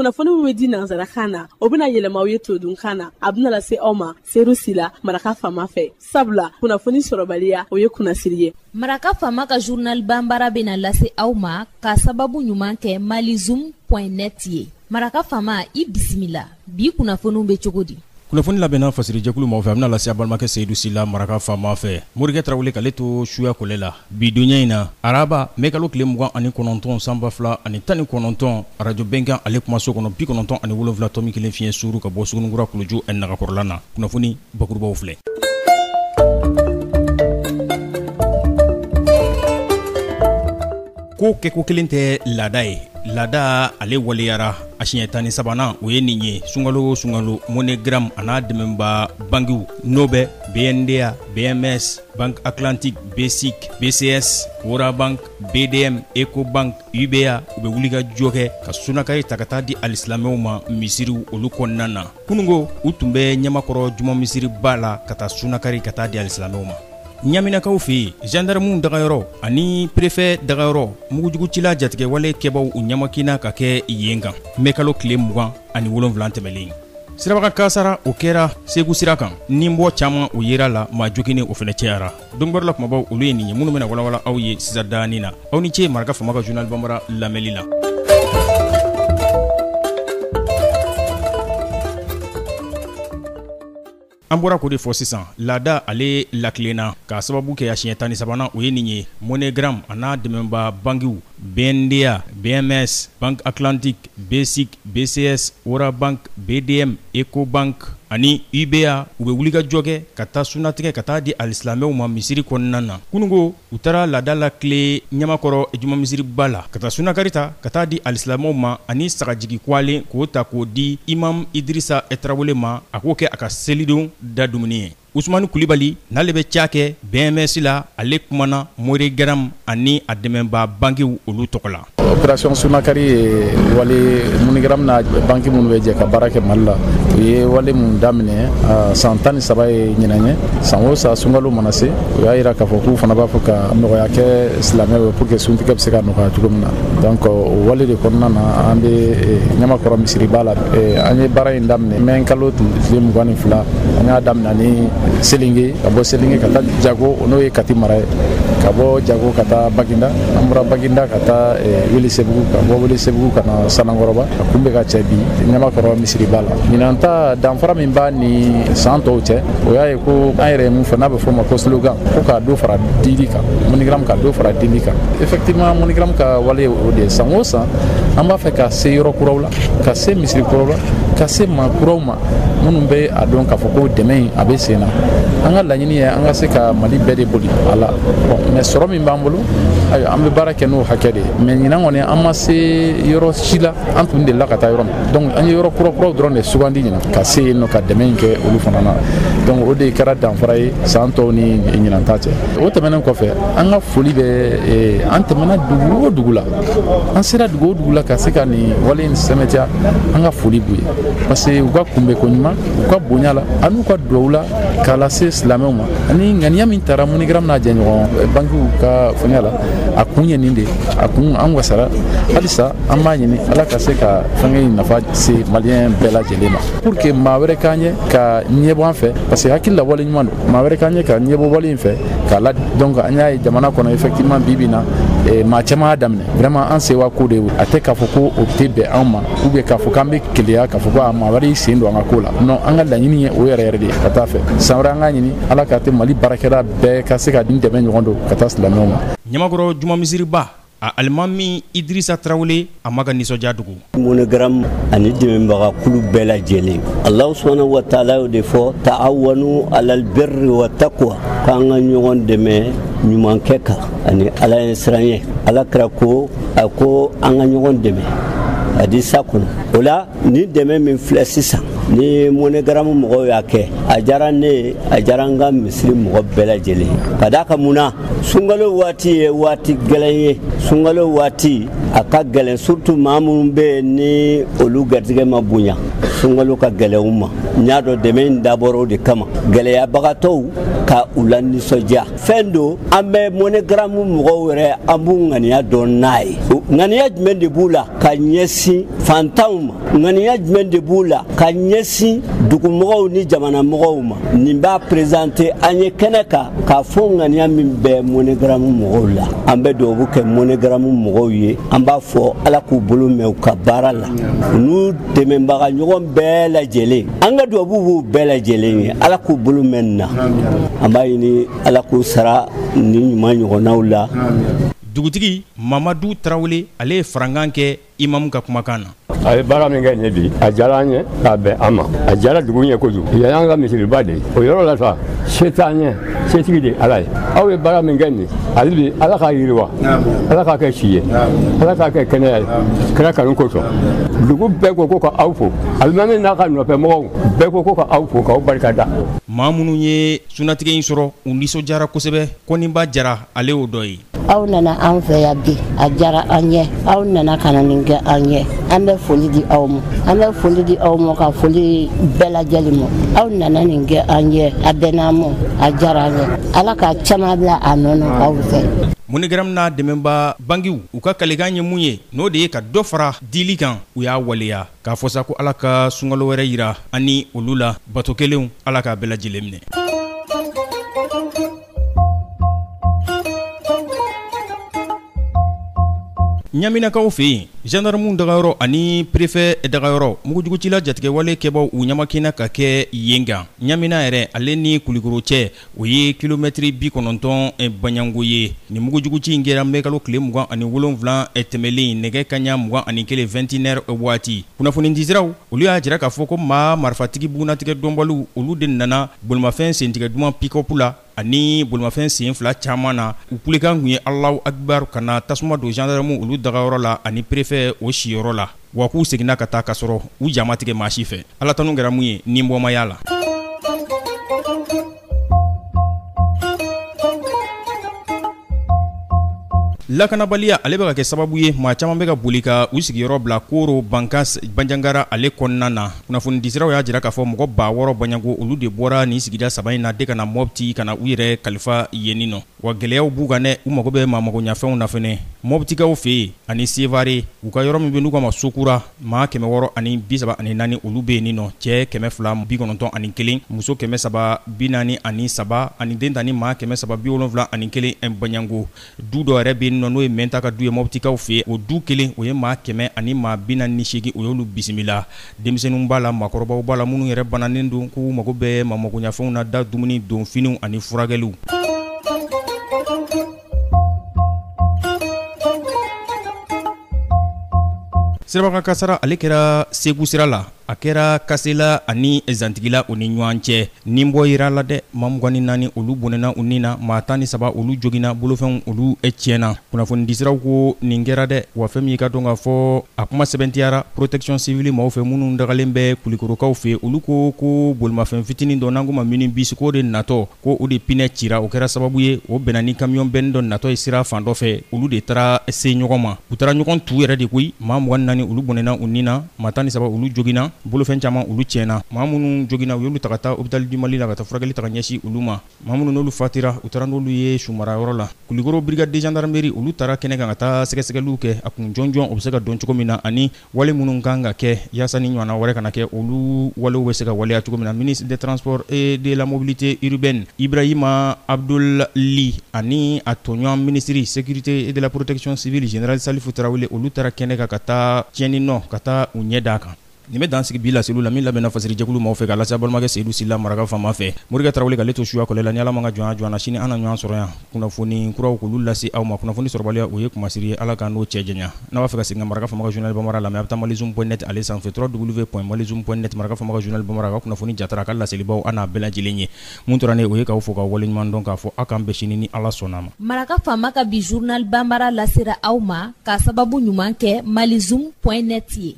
Kunnafoni min bɛ di nansarakan na, o bɛna yɛlɛma aw ye todunkan na. A bɛna lase aw ma Seyidu Sila, Maraka Faama fɛ. Sabula kunnafoni sɔrɔbaliya, o ye kunnasiri ye. Maraka Faama ka journal banbara bɛna lase aw ma ka sababu ɲuman kɛ malizoom.net ye. Maraka Faama, i bisimila. Bi kunnafoniw bɛ cogo di? Kunnafoni labɛnna fasirijɛkulu maaw fɛ, a bɛna lase a balimakɛ Seyidu Sila, Maraka Faama fɛ. Morikɛ Tarawele k'ale to suya kɔlɛ la bi donya in na, araba, mɛkalo tile 29 san 2019, arajo Bɛnkan ale kumaso kɔnɔ, 97.1 fiɲɛ suuru ka bɔ Sugunikura kuluju nagakɔrɔla na. Kunnafoni bakurubaw filɛ. Ko kɛko kelen tɛ laada ye. Laada ale waleyara a siɲɛ 13nan, o ye nin ye. Sunkalo o sunkalo, MoneyGram a n'a dɛmɛba bankiw, n'o bɛ BNDA, BMS, Banque Atlantique, BSIC, BCS, Orabank, BDM, Ecobank, UBA, u bɛ wuli ka jɔ kɛ ka sunakari ta ka taa di alisilamɛw ma misiriw olu kɔnɔna na. Kununko u tun bɛ Ɲamakɔrɔ juma misiriba la ka taa sunakari ka taa di alisilamɛw ma. Ɲaminakaw fɛ yen, gendarmew dagayɔrɔ ani préfet dagayɔrɔ, mugujugucila jatigɛwale kɛbaw u ɲamakina ka kɛ yen kan mɛkalo tile 27 tɛmɛlen. Sirabakan kasara o kɛra Segu sira kan, ninbɔ caman o yera la, maa joginnen o fana cayara. Donkibaru la kumabaw olu ye nin ye, minnu bɛna walawala aw ye sisan daani na. Aw ni ce Maraka Faama ka journal banbara lamɛnli la. An bɔra k'o de fɔ sisan, laada ale lakilenna k'a sababu kɛ a siɲɛ 13nan o ye nin ye. MoneyGram a n'a dɛmɛba bankiw BNDA, BMS, Banque Atlantique, BSIC, BCS, Orabank, BDM, Ecobank ani UBA, u bɛ wuli ka jɔ kɛ ka taa sunatigɛ ka taa di alisilamɛw ma misiri kɔnɔna na. Kununko u taara laada la tile Ɲamakɔrɔ juma misiriba la ka taa sunakari ta ka taa di alisilamɛw ma ani sagajigi kwalen k'o ta k'o di imam Idirisa Tarawele ma, a k'o kɛ a ka selidon da dumuni ye. Usumani Kulibali n'ale bɛ ca kɛ BMS la, ale kumana MoneyGram ani a dɛmɛba bankiw olu tɔgɔ la. Opération sunakari ye wale MoneyGram n'a banki minnu bɛ jɛ ka baara kɛ Mali la, u ye wale mun daminɛ san 13 ye ɲinan ye. San o san sunkalo mana se, u y'a jira k'a fɔ k'u fana b'a fɛ ka nɔgɔya kɛ silamɛw ye pour que suntigɛ bɛ se ka nɔgɔya cogo min na. Donc o wale de kɔnɔna na, an bɛ Ɲamakɔrɔ misiriba la. An ye baara in daminɛ mɛ kalo tile 22, an y'a daminɛ ni Selinge, ka bɔ Selinge ka taa Jago, n'o ye Kati mara ye, ka bɔ Jago ka taa Baginda, an bɔra Baginda ka taa Welesebugu, ka bɔ Welesebugu ka na Sanankɔrɔba, a kun bɛ ka cɛ bi Ɲamakɔrɔ misiriba la. Ɲinan ta danfara min b'a ni san tɔw cɛ, o y'a ye ko an yɛrɛ ye mun fɔ n'a bɛ fɔ o ma ko slogan, ko ka dɔ fara dili kan, MoneyGram ka dɔ fara dili kan. Effectivement MoneyGram ka wale o de ye. San o san an b'a fɛ ka se yɔrɔ kuraw la, ka se misiri kuraw la, ka se maa kuraw ma minnu bɛ a dɔn k'a fɔ ko dɛmɛ in a bɛ sen na. An ka laɲini ye an ka se ka Mali bɛɛ de boli a la. Bon, mais sɔrɔ min b'an bolo, ayiwa, an bɛ baara kɛ n'o hakɛ de ye. Mais ɲinan kɔni an ma se yɔrɔ si la an tun delila ka taa yɔrɔ min. Donc an ye yɔrɔ kura kuraw dɔrɔn de sugandi ɲinan ka se yen nɔ ka dɛmɛ in kɛ olu fana na. Donc o de kɛra danfara ye san tɔw ni ɲinan ta cɛ. O tɛmɛnen kɔfɛ, an ka foli bɛ, an tɛmɛna dugu o dugu la, an sera dugu o dugu la ka se ka nin wale in sɛmɛtiya, an ka foli b'u ye. Parce que u ka kunbɛko ɲuman, u ka bonya la, ani u ka duwawu la k'a lase silamɛw ma, ani ŋaniya min taara MoneyGram n'a jɛɲɔgɔn bankiw ka fɛngɛ la, a kun ye nin de ye. A kun an wasara, halisa an b'a ɲini Ala ka se ka fɛngɛ in nafa se maliyɛn bɛɛ lajɛlen ma, pour que maa wɛrɛ k'an ɲɛ ka ɲɛbɔ an fɛ, parce que hakili la wale ɲuman don, maa wɛrɛ k'an ɲɛ ka ɲɛbɔ wale in fɛ k'a la. Donc an y'a ye jamana kɔnɔ effectivement bi bi in na, maa caman y'a daminɛ. Vraiment an sewa ko de ye, a tɛ k'a fɔ ko o tɛ bɛn anw ma, ou bien k'a fɔ k'an bɛ keleya k'a fɔ ko a maa wɛrɛ y'i sen don an ka ko la. Non, an ka laɲini ye o yɛrɛ yɛrɛ de ye ka taa fɛ. San wɛrɛ an k'a ɲini Ala k'a to Mali baarakɛla bɛɛ ka se ka nin dɛmɛ ɲɔgɔn don ka taa silamɛw ma. Ɲamakɔrɔ juma misiriba a alimami Idirisa Tarawele, a ma ka nisɔndiya dogo. MoneyGram ani dɛmɛbaga kulu bɛɛ lajɛlen, Alahu subahana wa taala y'o de fɔ, ta'awanu alal birri wa taqwa, k'an ka ɲɔgɔn dɛmɛ ɲumankɛ kan ani Ala ɲɛ siran ye. Ala kira ko, a ko an ka ɲɔgɔn dɛmɛ hadisa kɔnɔ. O la ni dɛmɛ min filɛ sisan ni MoneyGram mɔgɔw y'a kɛ, a diyara ne ye, a diyara n ka misiri mɔgɔ bɛɛ lajɛlen ye. Ka d'a kan mun na, sunkalo waati ye waati gɛlɛn ye. Sunkalo waati a ka gɛlɛn, surtout maa minnu bɛ yen ni olu garijɛgɛ ma bonya, sunkalo ka gɛlɛn u ma. N y'a dɔn dɛmɛ in dabɔra o de kama, gɛlɛyabagatɔw ka u la nisɔndiya. Fɛn don an bɛ MoneyGram mɔgɔw yɛrɛ, an b'u ŋaniya dɔn n'a ye. Ŋaniya jumɛn de b'u la ka ɲɛsin fantanw ma? Ŋaniya jumɛn de b'u la ka ɲɛsin dugumɔgɔw ni jamanamɔgɔw ma? Nin b'a présenter an ye kɛnɛ kan k'a fɔ ŋaniya min bɛ MoneyGram mɔgɔw la. An bɛ dugawu kɛ MoneyGram mɔgɔw ye, an b'a fɔ Ala k'u bolo mɛn u ka baara la, u n'u dɛmɛbaga ɲɔgɔn bɛɛ lajɛlen. An ka dugawu b'u bɛɛ lajɛlen ye, Ala k'u bolo mɛn nin na. An b'a ɲini Ala k'u sara ni ɲuman ɲɔgɔnnaw la. Dugutigi Mamadu Tarawele, ale ye farankan kɛ imamu ka kumakan na. A ye baara min kɛ nin bi, a diyara an ye k'a bɛn an ma, a diyara dugu ɲɛ kojugu. Yan y'an ka misiriba de ye. O yɔrɔ la sa, se t'an ɲɛ, setigi de ye Ala ye. Aw ye baara min kɛ nin, hali bi Ala k'a yiriwa, Ala k'a kɛ si ye, Ala k'a kɛ kɛnɛya ye, kira kanu kosɔn. Dugu bɛɛ ko ka aw fo, alimami n'a ka nɔfɛmɔgɔw bɛɛ ko ka aw fo, k'aw barika da. Maa minnu ye sunnatigɛ in sɔrɔ, u nisɔndiyara kosɛbɛ. Kɔniba Jara, ale y'o dɔ ye. Aw nana an fɛ yan bi, a diyara an ye. Aw nana ka na nin kɛ an ye. An bɛ foli di aw ma, an bɛ foli di aw ma, ka foli bɛɛ lajɛlen ma. Aw nana nin kɛ an ye, a bɛnna an ma, a diyara an ye. Ala ka caman bila a nɔ na aw fɛ. MoneyGram n'a dɛmɛba bankiw, u ka kalikan ye mun ye? N'o de ye ka dɔ fara dili kan. U y'a waleya k'a fɔ sa ko Ala ka sunkalo wɛrɛ yira ani olu la bato kelenw, Ala k'a bɛɛ lajɛlen minɛ. Ɲaminakaw fɛ yen, gendarmew dagayɔrɔ ani préfet dagayɔrɔ, mugujugucila jatigɛwale kɛbaw u ɲamakina ka kɛ yen kan. Ɲamina yɛrɛ, ale ni Kulikoro cɛ, o ye kilomɛtiri 90 baɲango ye. Nin mugujuguci in kɛra mɛkalo tile 27 tɛmɛlen nɛgɛ kaɲa 21 21h waati. Kunnafonidisiraw olu y'a jira k'a fɔ ko maa marifatigi bugunatigɛ dɔnbaliw, olu de nana bolimafɛn sentigɛ duman pick-up la ani bolimafɛn sen fila caman na. U kulekan tun ye Alahu akibaru ka na tasuma don gendarme olu dagayɔrɔ la ani préfet o siyɔrɔ la. Wa k'u seginna ka taa ka sɔrɔ u ja ma tigɛ maa si fɛ. Ala tanu kɛra mun ye ni bɔmaya la. Lakanabaliya ale bɛ ka kɛ sababu ye maa caman bɛ ka boli ka u sigiyɔrɔ bila Koro, Bankas, Banjagara ale kɔnɔna na. Kunnafonidisiraw y'a jira k'a fɔ mɔgɔ 6000 baɲango olu de bɔra nin sigida saba in na de ka na Mopti ka na u yɛrɛ kalifa yenni nɔ. Wa gɛlɛyaw b'u kan dɛ, u mago bɛ maa magoɲafɛnw na fɛnɛ. Moptikaw fɛ yen ani Sevare, u ka yɔrɔ min bɛ n'u k'a ma Sokura, maa 634 olu bɛ yen nɔ, cɛ 291, muso 343 ani den tan ni maa 371 baɲango. Du dɔ yɛrɛ bɛ yen nɔ n'o ye Mɛnta ka du ye Moptikaw fɛ yen, o du kelen o ye maa 148 o y'olu bisimila. Denmisɛnninw b'a la, maakɔrɔbaw b'a la, minnu yɛrɛ bananen don k'u mago bɛ maa magoɲafɛnw na, da dumuni, donfiniw ani furakɛliw. Sirabakan kasara ale kɛra Segu sira la, a kɛra Kasela ani Zantigila o ni ɲɔgɔn cɛ. Ni bɔ yira la dɛ, maa 24 olu bɔnɛna u ni na, maa 13 olu joginna, bolofɛnw olu tiɲɛna. Kunnafonidisiraw ko nin kɛra dɛ, wa fɛn min ka dɔn k'a fɔ a kuma sɛbɛntiyara protection civile maaw fɛ minnu dagalen bɛ Kulikorokaw fɛ. Olu ko ko bolimafɛn fitinin dɔ n'an k'o ma minibus k'o de natɔ, ko o de pinɛ cira, o kɛra sababu ye o bɛnna ni camion benne dɔ natɔ ye sira fan dɔ fɛ, olu de taara se ɲɔgɔn ma. U taara ɲɔgɔn tu yɛrɛ de koyi. Maa 24 olu bɔnɛna u ni na, maa 13 olu joginna, bolofɛn caman olu tiɲɛna. Maa minnu joginna, u y'olu ta ka taa hôpital du Mali la ka taa furakɛli ta ka ɲɛsin olu ma. Maa minnu n'olu fatira, u taara n'olu ye sumarayɔrɔ la. Kulikoro brigade de gendarmerie olu taara kɛnɛ kan ka taa sɛgɛsɛgɛliw kɛ, a kun jɔnjɔn o bɛ se ka dɔn cogo min na, ani wale minnu kan ka kɛ yaasa ni ɲɔgɔnna wɛrɛ kana kɛ, olu walew bɛ se ka waleya cogo min na. Ministre des Transports et de la Mobilité urbaine Ibrahima Abdoul Ly ani a tɔɲɔgɔn ministre sécurité et de la protection civile général Salifu Tarawele, olu taara kɛnɛ kan ka taa tiɲɛni nɔ ka taa u ɲɛ d'a kan. Nin bɛ dan sigi bi laseliw la min labɛnna fasirijɛkulu maaw fɛ ka lase balimakɛ Seyidu Sila maraka faama fɛ. Morikɛ Tarawele k'ale to suya kɔlɛ la. Ni Ala ma ka jɔnya jɔ an na, sini an na ɲɔgɔn sɔrɔ yan kunnafoni kuraw k'olu lase aw ma. Kunnafoni sɔrɔbaliya o ye kumasiri ye, Ala k'an n'o cɛ janya. N'a b'a fɛ ka segin ka maraka faama ka journal bambara lamɛn, a bɛ taa malizoom.net ale sanfɛ, www.malizoom.net. Maraka faama ka journal bambara ka kunnafoni jatara, a ka laselibaw an n'a bɛɛ lajɛlen ye. Mun tora ne o ye k'aw fo k'aw waleɲuman dɔn, k'a fɔ aw k'an bɛn sini ni Ala sɔnna ma. Maraka faama ka bi journal bambara lasera aw ma k'a sababu ɲuman kɛ malizoom.net ye.